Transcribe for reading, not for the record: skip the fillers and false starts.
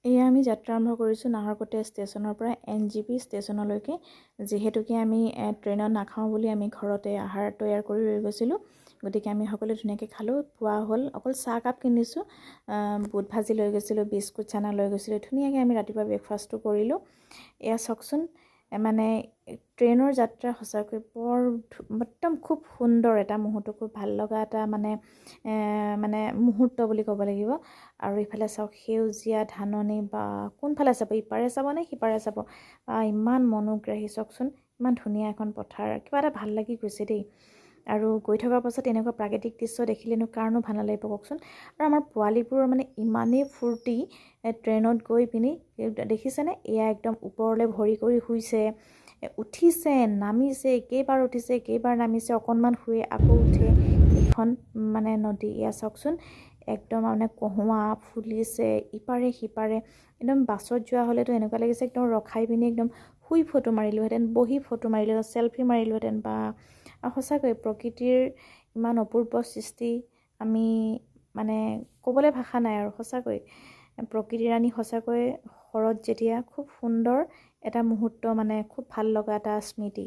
এয়া আমি যাত্ৰা আৰম্ভ কৰিছোঁ নাহৰকটীয়া ষ্টেচনৰ পৰা NJP ষ্টেচনলৈকে। যিহেতুকে আমি ট্ৰেইনত নাখাওঁ বুলি আমি ঘৰতে আহাৰ তৈয়াৰ কৰি লৈ গৈছিলোঁ, গতিকে আমি সকলোৱে ধুনীয়াকৈ খালোঁ। পুৱা হ'ল, অকল চাহকাপ কিনিছোঁ, বুট ভাজি লৈ গৈছিলোঁ, বিস্কুট চানা লৈ গৈছিলোঁ। ধুনীয়াকৈ আমি ৰাতিপুৱা ব্ৰেকফাষ্টটো কৰিলোঁ। এয়া চাওকচোন, মানে ট্ৰেইনৰ যাত্ৰা সঁচাকৈ বৰ একদম খুব সুন্দৰ এটা মুহূৰ্ত, খুব ভাল লগা এটা মানে মানে মুহূৰ্ত বুলি ক'ব লাগিব। আৰু ইফালে চাওক সেউজীয়া ধাননি, বা কোনফালে চাব, ইপাৰে চাব নে সিপাৰে চাব, বা ইমান মনোগ্ৰাহী। চাওকচোন, ইমান ধুনীয়া এখন পথাৰ, কিবা এটা ভাল লাগি গৈছে দেই। আৰু গৈ থকাৰ পাছত এনেকুৱা প্ৰাকৃতিক দৃশ্য দেখিলেনো কাৰনো ভাল নালাগিব কওকচোন? আৰু আমাৰ পোৱালিবোৰৰ মানে ইমানেই ফূৰ্তি ট্ৰেইনত গৈ পিনি, দেখিছেনে? এয়া একদম ওপৰলৈ ভৰি কৰি শুইছে, উঠিছে, নামিছে, কেইবাৰ উঠিছে, কেইবাৰ নামিছে, অকণমান শুৱে আকৌ উঠে। এইখন মানে নদী, এয়া চাওকচোন, একদম মানে কহুৱা ফুলিছে ইপাৰে সিপাৰে। একদম বাছত যোৱা হ'লেতো এনেকুৱা লাগিছে একদম ৰখাই পিনি একদম শুই ফটো মাৰিলোহেঁতেন, বহি ফটো মাৰিলোহেঁতেন, চেলফি মাৰিলোহেঁতেন। বা সঁচাকৈ প্ৰকৃতিৰ ইমান অপূৰ্ব সৃষ্টি, আমি মানে ক'বলৈ ভাষা নাই আৰু। সঁচাকৈ প্ৰকৃতিৰ ৰাণী সঁচাকৈ শৰৎ যেতিয়া খুব সুন্দৰ এটা মুহূৰ্ত, মানে খুব ভাল লগা এটা স্মৃতি।